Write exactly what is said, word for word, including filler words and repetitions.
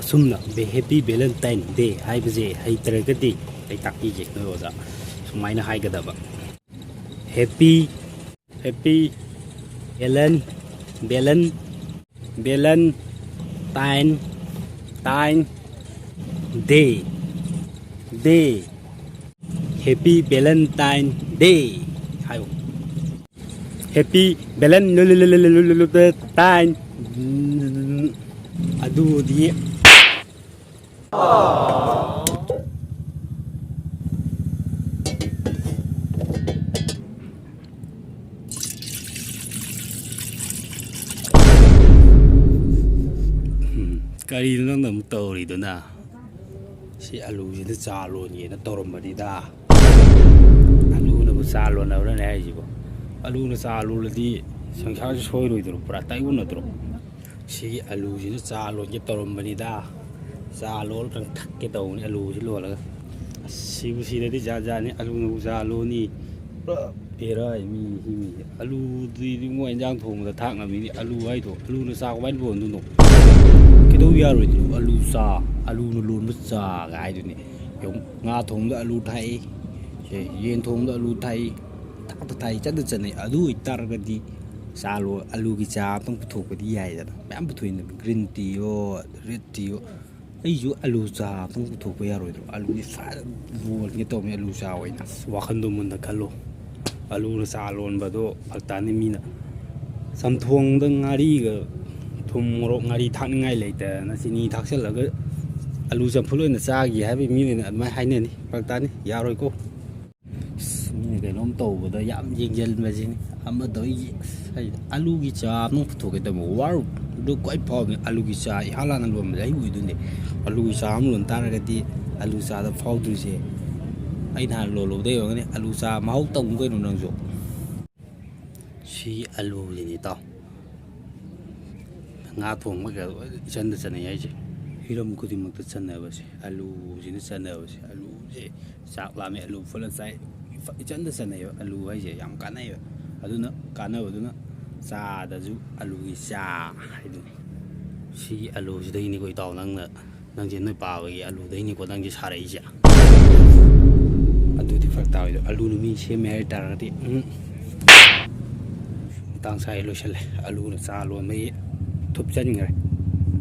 ꯁꯨꯝꯅ Bay-, Happy Valentine Day ꯍꯥꯏꯕꯁꯦ ꯍꯩꯇ꯭ꯔꯒꯗꯤ ꯑꯩ ꯇꯥꯛꯄꯤꯒꯦ ꯅꯣꯏ ꯑꯣꯖꯥ꯫ ꯁꯨꯃꯥꯏꯅ ꯍꯥꯏꯒꯗꯕ: Happy, Happy Valen-, Valen-, Valentine, Time, Day, Day, Happy Valentine Day ꯍꯥꯏꯌꯨ꯫ Happy Valentine꯫ ꯑꯗꯨꯗꯤ ꯀꯔꯤꯅꯣ ꯅꯪꯅ ꯑꯃꯨꯛ ꯇꯧꯔꯤꯗꯨꯅ? ꯁꯤ ꯑꯂꯨꯁꯤꯗ ꯆꯥ ꯂꯣꯟꯒꯦꯅ ꯇꯧꯔꯝꯕꯅꯤꯗ꯫ ꯑꯂꯨꯅꯕꯨ ꯆꯥ ꯂꯣꯟꯅꯕ꯭ꯔꯅꯦ ꯍꯥꯏꯁꯤꯕꯣ? ꯑꯂꯨꯅ ꯆꯥ ꯂꯣꯜꯂꯗꯤ ꯁꯪꯁꯥꯔꯁꯤ ꯁꯣꯏꯔꯣꯏꯗ꯭ꯔꯣ? ꯄꯨꯔꯥ ꯇꯥꯏꯑꯣꯟꯅꯗ꯭ꯔꯣ? ꯁꯤꯒꯤ ꯑꯂꯨꯁꯤꯅ ꯆꯥ ꯂꯣꯟꯒꯦ ꯇꯧꯔꯝꯕꯅꯤꯗ꯫ ꯆꯥ ꯂꯣꯜꯂꯒ ꯊꯛꯀꯦ ꯇꯧꯕꯅꯤ ꯑꯂꯨꯁꯤ ꯂꯣꯜꯂꯒ꯫ ꯑꯁ, ꯁꯤꯕꯨ ꯁꯤꯔꯗꯤ ꯖꯥꯠ ꯖꯥꯠꯅꯤ, ꯑꯂꯨꯅꯕꯨ ꯆꯥ ꯂꯣꯟꯅꯤ꯫ ꯄꯨꯔꯥ ꯕꯦꯔꯥ ꯃꯤ, ꯁꯤ ꯃꯤꯁꯦ꯫ ꯑꯂꯨꯗꯤ ꯏꯕꯨꯡꯉꯣ ꯏꯟꯖꯥꯡ ꯊꯣꯡꯕꯗ ꯊꯥꯛꯅꯕꯅꯤꯅꯦ ꯑꯂꯨ ꯍꯥꯏꯗꯣ꯫ ꯑꯂꯨꯅ ꯆꯥ ꯀꯃꯥꯏꯅ ꯂꯣꯟꯗꯣꯏꯅꯣ? ꯀꯩꯗꯧ ꯌꯥꯔꯣꯏꯗꯣꯏꯅꯣ? ꯑꯂꯨ ꯆꯥ, ꯑꯂꯨꯅ ꯂꯣꯟꯕ ꯆꯥꯒ ꯍꯥꯏꯗꯨꯅꯤ꯫ ꯌꯦꯡꯉꯨ, ꯉꯥ ꯊꯣꯡꯕꯗ ꯑꯂꯨ ꯊꯥꯛꯏ, ꯁꯦ, ꯌꯦꯟ ꯊꯣꯡꯕꯗ ꯑꯂꯨ ꯊꯥꯛꯏ, ꯊꯥꯛꯇ ꯊꯥꯛꯏ, ꯆꯠꯇ ꯆꯠꯅꯩ꯫ ꯑꯗꯨ ꯑꯣꯏꯇꯥꯔꯒꯗꯤ ꯆꯥ ꯂꯣ-, ꯑꯂꯨꯒꯤ ꯆꯥ ꯑꯃꯇꯪ ꯄꯨꯊꯣꯛꯄꯗꯤ ꯌꯥꯏꯗꯅ꯫ ꯃꯌꯥꯝ ꯄꯨꯊꯣꯛꯏꯅ, green tea ꯌꯣ, red tea ꯌꯣ꯫ ꯑꯩꯁꯨ ꯑꯂꯨ ꯆꯥ ꯑꯃꯇꯪ ꯄꯨꯊꯣꯛꯄ ꯌꯥꯔꯣꯏꯗ꯭ꯔꯣ? ꯑꯂꯨꯗꯤ ꯐꯖꯅ ꯂꯣꯟꯒꯦ ꯇꯧꯕꯅꯤ, ꯑꯂꯨ ꯆꯥ ꯑꯣꯏꯅ꯫ ꯑꯁ, ꯋꯥꯈꯟꯗꯣ ꯃꯨꯟꯅ ꯈꯜꯂꯣ꯫ ꯑꯂꯨꯅ ꯆꯥ ꯂꯣꯟꯕꯗꯣ ꯐꯔꯛ ꯇꯥꯅꯤ꯫ ꯃꯤꯅ ꯆꯝꯊꯣꯡꯗ ꯉꯥꯔꯤꯒ ꯊꯨꯝ, ꯃꯣꯔꯣꯛ, ꯉꯥꯔꯤ ꯊꯥꯛꯅꯤꯡꯉꯥꯏ ꯂꯩꯇꯗꯅ ꯆꯤꯅꯤ ꯊꯥꯛꯆꯜꯂꯒ ꯑꯂꯨ ꯆꯝꯐꯨꯠ ꯑꯣꯏꯅ ꯆꯥꯒꯦ ꯍꯥꯏꯕꯒꯤ ꯃꯤ ꯑꯣꯏꯅ ꯑꯗꯨꯃꯥꯏꯅ ꯍꯥꯏꯅꯅꯤ꯫ ꯐꯔꯛ ꯇꯥꯅꯤ, ꯌꯥꯔꯣꯏꯀꯣ꯫ ꯑꯁ, ꯃꯤꯅ ꯀꯩꯅꯣꯝ ꯇꯧꯕꯗ ꯌꯥꯝ ꯌꯦꯡꯁꯤꯟꯕꯁꯤꯅꯤ꯫ ꯑꯃ ꯇꯧꯔꯤ, ꯑꯁ, ꯍꯥꯏꯗꯤ ꯑꯂꯨꯒꯤ ꯆꯥ ꯑꯃ ꯄꯨꯊꯣꯛꯀꯦ ꯇꯧꯕ꯫ World ꯗ ꯈ꯭ꯋꯥꯏ ꯐꯥꯎꯕꯅꯤ ꯑꯂꯨꯒꯤ ꯆꯥ꯫ ꯏꯍꯥꯟ ꯍꯥꯟꯅ ꯂꯣꯟꯕꯁꯦ ꯑꯩ ꯑꯣꯏꯗꯣꯏꯅꯦ꯫ ꯑꯂꯨꯒꯤ ꯆꯥ ꯑꯃ ꯂꯣꯟ ꯇꯥꯔꯒꯗꯤ ꯑꯂꯨ ꯆꯥꯗ ꯐꯥꯎꯗꯣꯏꯁꯦ ꯑꯩꯅ ꯍꯥꯟꯅ ꯂꯣꯜꯂꯨꯕꯗꯩ ꯑꯣꯏꯔꯝꯒꯅꯤ꯫ ꯑꯂꯨ ꯆꯥ ꯃꯍꯥꯎ ꯇꯪꯉꯨ ꯀꯩꯅꯣ ꯅꯪꯁꯨ꯫ ꯁꯤ ꯑꯂꯨꯁꯤꯅꯤ ꯏꯇꯥꯎ꯫ ꯉꯥ ꯊꯣꯡꯕ ꯀꯩꯀꯥ ꯂꯣꯏꯅ ꯏꯆꯟꯗ ꯆꯟꯅꯩ ꯍꯥꯏꯁꯦ꯫ ꯍꯤꯔꯝ ꯈꯨꯗꯤꯡꯃꯛꯇ ꯆꯟꯅꯕꯁꯦ, ꯑꯂꯨꯁꯤꯅ ꯆꯟꯅꯕꯁꯦ꯫ ꯑꯂꯨꯁꯦ ꯆꯥꯛ ꯂꯥꯝꯃꯦ, ꯑꯂꯨ ꯐꯨꯠꯂ ꯆꯥꯏ꯫ ꯏꯆꯟꯗ ꯆꯟꯅꯩꯕ ꯑꯂꯨ ꯍꯥꯏꯁꯦ, ꯌꯥꯝ ꯀꯥꯟꯅꯩꯕ꯫ ꯑꯗꯨꯅ ꯀꯥꯟꯅꯕꯗꯨꯅ ꯆꯥꯗꯁꯨ ꯑꯂꯨꯒꯤ ꯆꯥ ꯍꯥꯏꯗꯨꯅꯤ꯫ ꯁꯤꯒꯤ ꯑꯂꯨꯁꯤꯗꯩꯅꯤꯀꯣ ꯏꯇꯥꯎ, ꯅꯪꯅ, ꯅꯪꯁꯦ ꯅꯣꯏ ꯄꯥꯕꯒꯤ ꯑꯂꯨꯗꯩꯅꯤꯀꯣ ꯅꯪꯁꯦ ꯁꯥꯔꯛꯏꯁꯦ꯫ ꯑꯗꯨꯗꯤ ꯐꯔꯛ ꯇꯥꯕꯤꯗꯣ, ꯑꯂꯨꯅ ꯃꯤ ꯁꯦꯝꯃꯦ ꯍꯥꯏ ꯇꯥꯔꯒꯗꯤ, ꯎꯝ, ꯃꯇꯥꯡ ꯆꯥꯏ, ꯂꯣꯏꯁꯜꯂꯦ꯫ ꯑꯂꯨꯅ ꯆꯥ ꯂꯣꯟꯕꯒꯤ ꯊꯨꯞꯆꯟꯈ꯭ꯔꯦ꯫